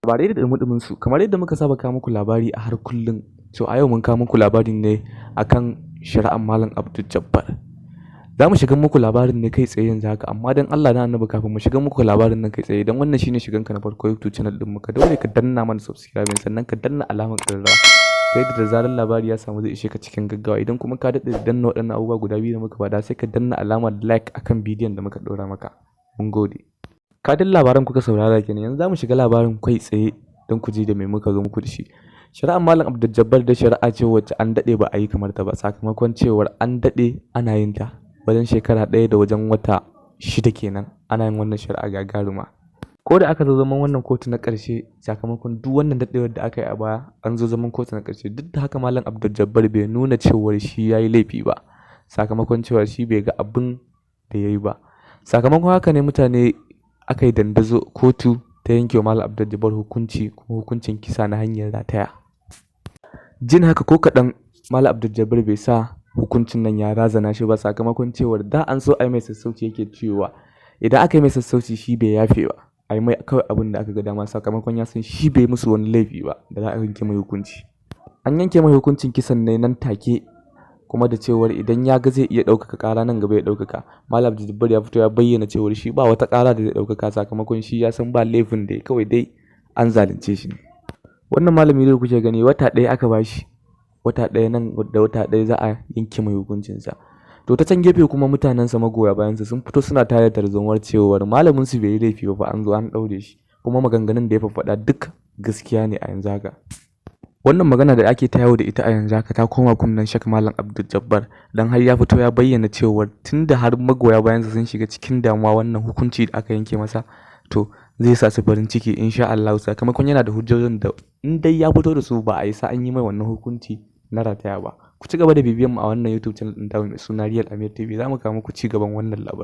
Labarai da ɗumi su, kamar yadda muka saba kawo muku labari a har kullum. To a yau mun kawo muku labarin ne akan shari'ar Malam Abdul Jabbar. Za mu shiga muku labarin ne kai tsaye yanzu haka, amma dan Allah dan Annabi, kafin mu shiga muku labarin nan kai tsaye, idan wannan shine shigan ka na farko YouTube channel din mu, ka daure ka danna mana subscribe, sannan ka danna alamar ƙararrawa, ta yadda da zarar labari ya samu zai ishe ka cikin gaggawa. Idan kuma ka daɗe da danna waɗannan abubuwa guda biyu da muka faɗa, sai ka danna alamar like akan bidiyon da muka ɗora maka. Mun gode. Kadin labaran kuka saurara kenan. Yanzu za mu shiga labarin kai tsaye don ku ji da me muka zo muku da shi. Shari'ar Malam Abdul Jabbar da shari'a ce wacce an daɗe ba a yi kamar ta ba, sakamakon cewar an daɗe ana yin ta wajen shekara 1 da wajen wata 6 kenan ana yin wannan shari'a gagaruma. Ko da aka zo zaman wannan kotu na ƙarshe, sakamakon duk wannan daɗewar da aka yi a baya, an zo zaman kotu na ƙarshe, duk da haka Malam Abdul Jabbar bai nuna cewar shi ya yi laifi ba, sakamakon cewa shi bai ga abin da ya yi ba. Sakamakon haka ne mutane aka yi dandazo kotu ta yanke wa Malam Abdul Jabbar hukunci, kuma hukuncin kisa na hanyar rataya. Jin haka, ko kaɗan Malam Abdul Jabbar bai sa hukuncin nan ya razana shi ba, sakamakon cewar da an so a yi mai sassauci, yake cewa idan aka yi mai sassauci shi bai yafe ba, a yi mai kawai abin da aka ga dama, sakamakon ya san shi bai musu wani laifi ba da za a yanke mai hukunci. An yanke mai hukuncin kisan ne nan take, kuma da cewar idan ya ga zai iya ɗaukaka ƙara nan gaba ya ɗaukaka. Malam Abdul Jabbar ya fito ya bayyana cewar shi ba wata ƙara da zai ɗaukaka, sakamakon shi ya san ba laifin da ya, kawai dai an zalunce shi ne. Wannan malami da kuke gani, wata 1 aka bashi, wata 1, nan da wata 1 za a yanke mai hukuncinsa. To ta can gefe kuma, mutanensa magoya bayansa sun fito suna tayar tarzomar cewar malamin su bai yi laifi ba fa an zo an ɗaure shi, kuma maganganun da ya faɗa duk gaskiya ne. A yanzu haka wannan magana da ake ta yawo da ita a yanzu haka ta koma kunnen Sheikh Malam Abdul Jabbar, dan har ya fito ya bayyana cewar tunda har magoya bayansa sun shiga cikin damuwa wannan hukunci da aka yanke masa, to zai sa su farin ciki insha Allah, sakamakon yana da hujjojin da in dai ya fito da su ba a yi sa an yi mai wannan hukunci na rataya ba. Ku ci gaba da bibiyan mu a wannan YouTube channel din tamu mai suna Real Amir TV. Za mu kawo muku ci gaban wannan labari.